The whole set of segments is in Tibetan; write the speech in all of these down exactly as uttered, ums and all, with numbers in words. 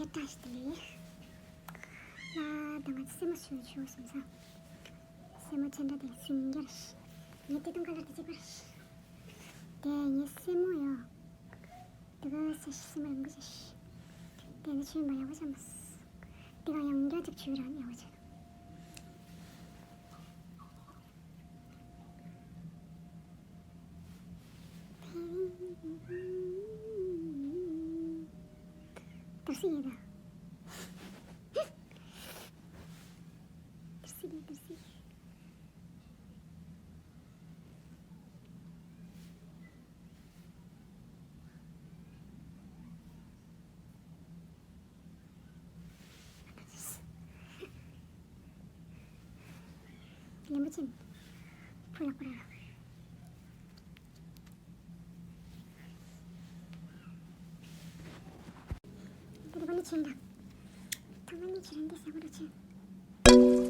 བཀྲ་ཤིས་བདེ་ལེགས། ལ་ད་ང་ཚོ་སེན་མོ་ཞུ་ཞུ་སོང་ཙང་། སེན་མོ་ཅན་འདྲ་དེ་སུན་རྒྱ་རེད། ངའི་དེ་དུང་ཁ་ལར་དེ་གཅིག་པ་རེད། དེ་ངའི་སེན་མོ་ཡོད། དེ་ག་སེ་སེན་མོ་རང་གི་ཅིག་དེ་ནི་ཆུན་པ་ཡག་པོ་ཅན་མ། དེ་ག་ཡང་རྒྱ་ཅིག་ཆུ་རང་ཡག་པོ་ཅན། ཏུར་སི་ཡིན་ད། ཏུར་སི་ཡིན་ཏུར་སི། ལེན་པ་ཅན། ཕུ་ལག་པ་ར། དེ་རུ་ནི་ཆེན་དང་། ཐང་མ་ནི་ཆེན་དེ་ས་གོ་རུ་ཆེན།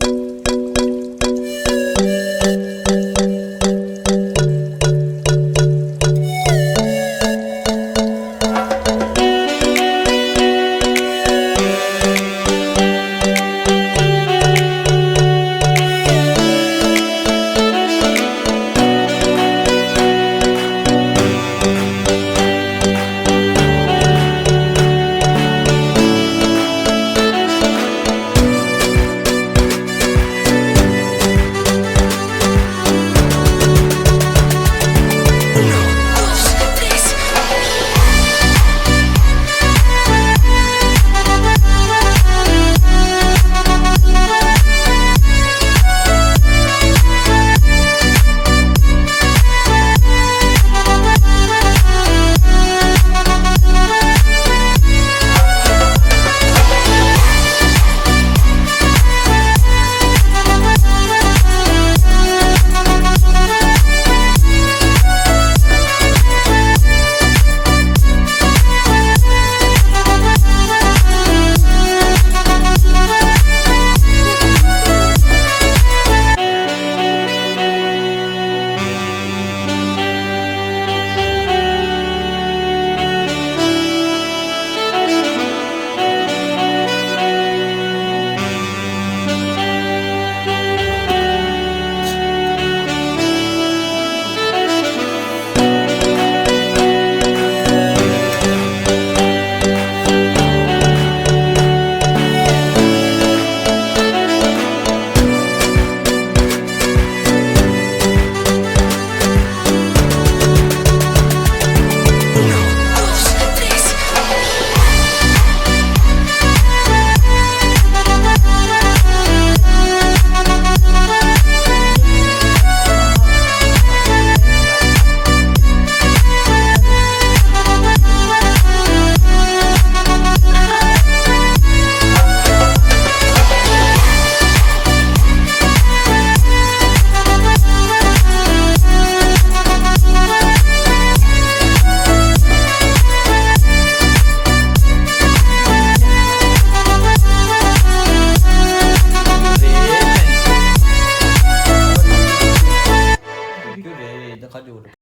རྒྱུ་རེད། འདི་ཁ་རྒྱུ་རེད།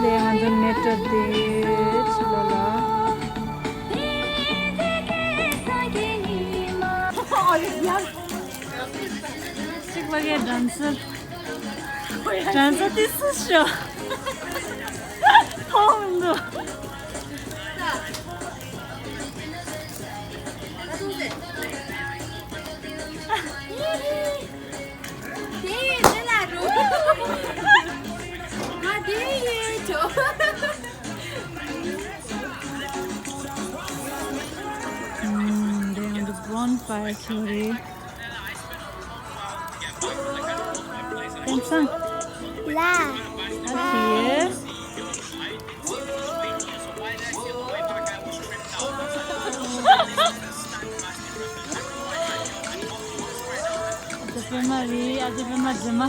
འདི་ང་ཚོ་མེ་ཏྲ་དེ་ཕྱི་ལོགས་ལ། གཅིག་པ་གའི་ཌན་སར། ཌན་སར་དེ་སུ་ཤོག་མཐོང་མི་འདུག་དེ་ཡིན་ལ་རུ། ང་དེ་ཡིན་ཆོ། ཨམ། དེ་ཡང་འདི་bonfire ཆོ་རེད། དེང་སང་། ལ། ཨ་ཕྱི། ཨ་ཅག་པད་མ་རེད། ཨ་ཅག་པད་མ་རྫུན་མ།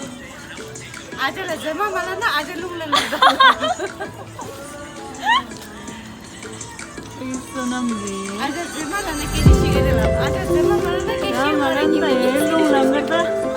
ཨ་ཅག་ལ་རྫུན་མ་མ་ལབ་ན་ཨ་ཅག་རླུང་ལ་ལུག་ད། ཨེ་བསོད་ནམས་རེད། ཨ་ཅག་རྫུན་མ་ལབ་ན་སྐད་ཆ་བཤད་ཀྱི་རེད་ལ། ཨ་ཅག་རྫུན་མ་མ་ལབ་ན་སྐད་ཆ་བཤད་མ་རེད། ཡིན་པ་ཡིན་རླུང་ལ་ལུག་ད།